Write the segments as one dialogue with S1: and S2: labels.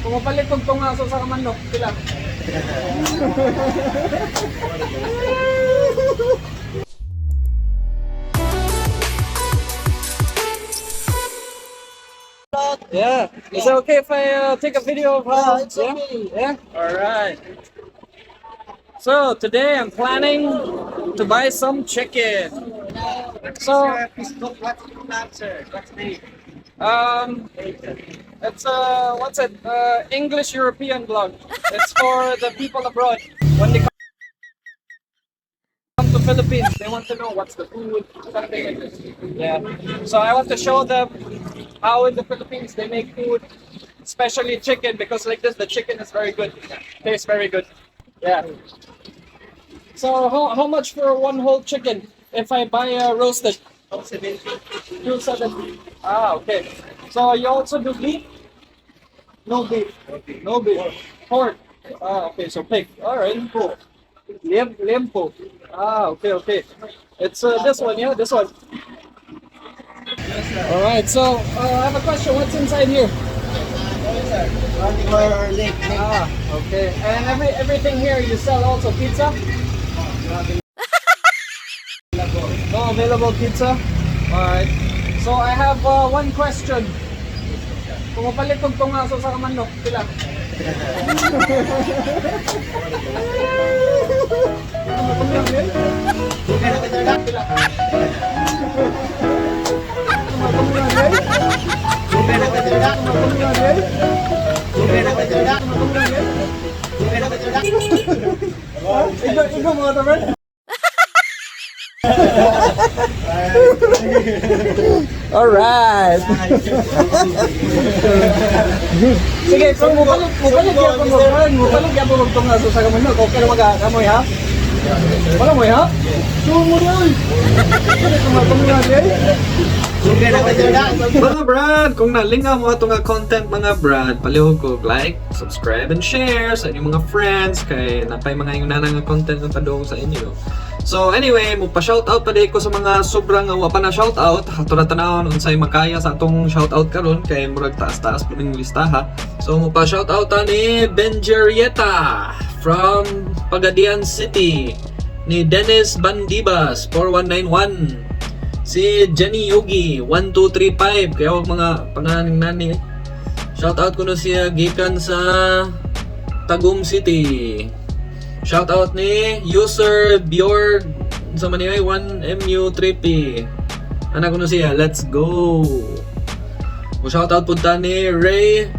S1: Kung mapalit og tunga sa ka manok, pila? Yeah. Is it okay if I take a video of how?
S2: Yeah, it's okay.
S1: Yeah. All right. So today I'm planning to buy some chicken. So
S2: What's sir? What's name?
S1: It's what's it? English European blog. It's for the people abroad when they come to Philippines. They want to know what's the food, something like this. Yeah. So I want to show them how in the Philippines they make food, especially chicken, because like this the chicken is very good. Tastes very good. Yeah. So how much for one whole chicken if I buy a roasted? 270. Ah, okay. So you also do beef? No beef. No beef. Pork. Ah, okay. So pig. All right. Cool. Liempo. Ah, okay. It's this one, yeah, this one. All right. So I have a question. What's inside here?
S2: Or leg.
S1: Ah, okay. And everything here you sell also pizza? No available pizza? Alright. So I have one question. Kung mapalit og tunga sa ka manok, pila? Pila? Ikaw mga taman? Alright. Sige, kung mupalit gyapon mo, mupalit gyapon mo tunga sa ka manok, okay ra maga kamoy ha? Wala mo ha? Tuwa mo rin.
S3: Mga Brad, kung nalingaw mo ato nga content, mga Brad, palihog ko like, subscribe and share sa inyong mga friends kay napay mga ingon nga content nga padung sa inyo. So anyway, mo pa shoutout pa ko sa mga sobrang wa pa na shoutout. Ato na tanawon unsay makaya sa atong shoutout karon kay murag taas-taas pa ning listaha. So mo pa shoutout ta ni Benjerieta from Pagadian City, ni Dennis Bandibas 4191, si Jenny Yogi, 1235. Kaya wag mga pangalan nani. Shout out ko na siya gikan sa Tagum City. Shout out ni user Bjorg sa Manila 1MU3P. Anak ko na siya, let's go. Mo shout out punta ni Ray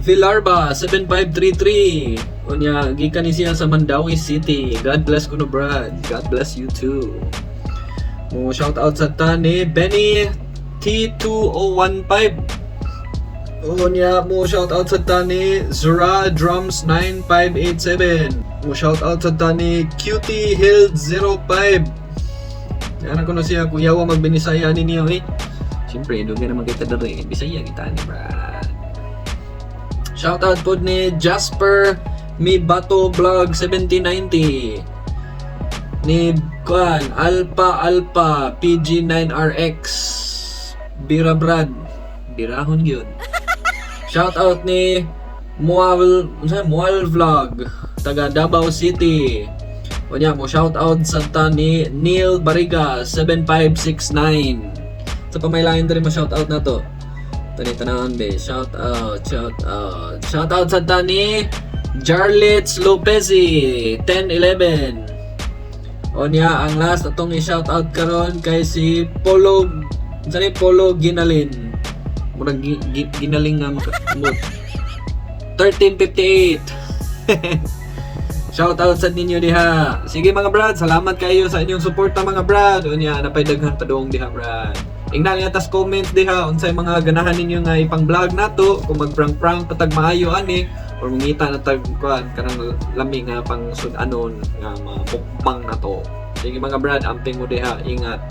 S3: Villarba 7533. Unya gikan ni siya sa Mandaue City. God bless kuno, Brad. God bless you too. Mo shout out sa ta ni Benny T2015. Unya mo shout out sa ta ni Zura Drums 9587. Mo shout out sa ta ni Cutie Hill 05. Yan ko na siya kuyawa magbinisaya ni niyo eh. Siyempre, doon naman kita dere. Bisaya kita ni Brad. Shout out po ni Jasper Mi Bato Vlog 1790, ni Kuan Alpha Alpha PG9RX Bira Brad Birahon gyud. Shout out ni Mual unsa, Mual Vlog taga Davao City. Unya mo shout out sa ta ni Neil Bariga 7569. Sa pamaylain diri mo shout out na to. Tani tanawon be, shout out, shout out. Shout out sa ta ni Jarlitz Lopezi 1011. Onya, ang last atong i-shout out karon kay si Polo unsa ni Polo Ginalin. Murag ginaling nga makakamot. 1358. Shout out sa ninyo diha. Sige mga brad, salamat kayo sa inyong suporta, mga brad. Unya, napay daghan padung diha, brad. Ingnan niya tas comments diha unsay mga ganahan ninyo nga ipang vlog nato, kung mag-prank-prank patag maayo ani or mangita na tag kuan kanang lami nga pang sud-anon nga mukbang na to. Sige mga brad, amping mo diha, ingat.